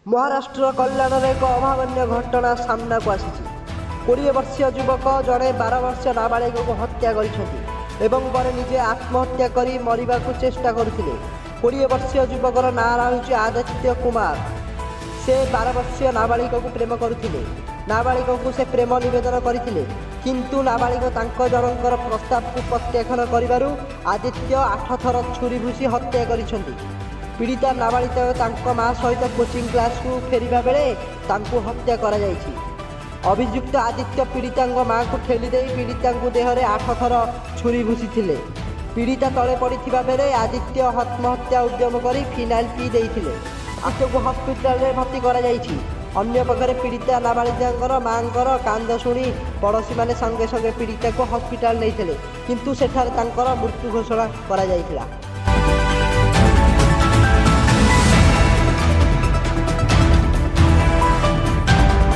ମହାରାଷ୍ଟ୍ର କଲ୍ୟାଣରେ ଏକ ଅଭାବନୀୟ ଘଟଣା ସାମ୍ନାକୁ ଆସିଛି। 20 ବର୍ଷୀୟ ଯୁବକ ଜଣେ 12 ବର୍ଷୀୟ ନାବାଳିକାକୁ ହତ୍ୟା କରିଛନ୍ତି ଏବଂ ପରେ ନିଜେ ଆତ୍ମହତ୍ୟା କରି ମରିବାକୁ ଚେଷ୍ଟା କରୁଥିଲେ। 20 ବର୍ଷୀୟ ଯୁବକର ନାଁ ହେଉଛି ଆଦିତ୍ୟ କୁମାର। ସେ 12 ବର୍ଷୀୟ ନାବାଳିକାକୁ ପ୍ରେମ କରୁଥିଲେ। ନାବାଳିକାକୁ ସେ ପ୍ରେମ ନିବେଦନ କରିଥିଲେ, କିନ୍ତୁ ନାବାଳିକ ତାଙ୍କ ଜଣଙ୍କର ପ୍ରସ୍ତାବକୁ ପ୍ରତ୍ୟାଖ୍ୟାନ କରିବାରୁ ଆଦିତ୍ୟ 8 ଥର ଛୁରୀ ଭୁସି ହତ୍ୟା କରିଛନ୍ତି। ପୀଡ଼ିତା ନାବାଳିକା ତାଙ୍କ ମା ସହିତ କୋଚିଂ କ୍ଲାସରୁ ଫେରିବା ବେଳେ ତାଙ୍କୁ ହତ୍ୟା କରାଯାଇଛି। ଅଭିଯୁକ୍ତ ଆଦିତ୍ୟ ପୀଡ଼ିତାଙ୍କ ମାଙ୍କୁ ଠେଲି ଦେଇ ପୀଡ଼ିତାଙ୍କୁ ଦେହରେ 8 ଥର ଛୁରୀ ଭୁସିଥିଲେ। ପୀଡ଼ିତା ତଳେ ପଡ଼ିଥିବା ବେଳେ ଆଦିତ୍ୟ ଆତ୍ମହତ୍ୟା ଉଦ୍ୟମ କରି ଫିନାଇଲ୍ ପିଇ ଦେଇଥିଲେ। ଆଦିତ୍ୟକୁ ହସ୍ପିଟାଲରେ ଭର୍ତ୍ତି କରାଯାଇଛି। ଅନ୍ୟପକ୍ଷରେ ପୀଡ଼ିତା ନାବାଳିକାଙ୍କର ମାଙ୍କର କାନ୍ଦ ଶୁଣି ପଡ଼ୋଶୀମାନେ ସଙ୍ଗେ ସଙ୍ଗେ ପୀଡ଼ିତାକୁ ହସ୍ପିଟାଲ ନେଇଥିଲେ, କିନ୍ତୁ ସେଠାରେ ତାଙ୍କର ମୃତ୍ୟୁ ଘୋଷଣା କରାଯାଇଥିଲା।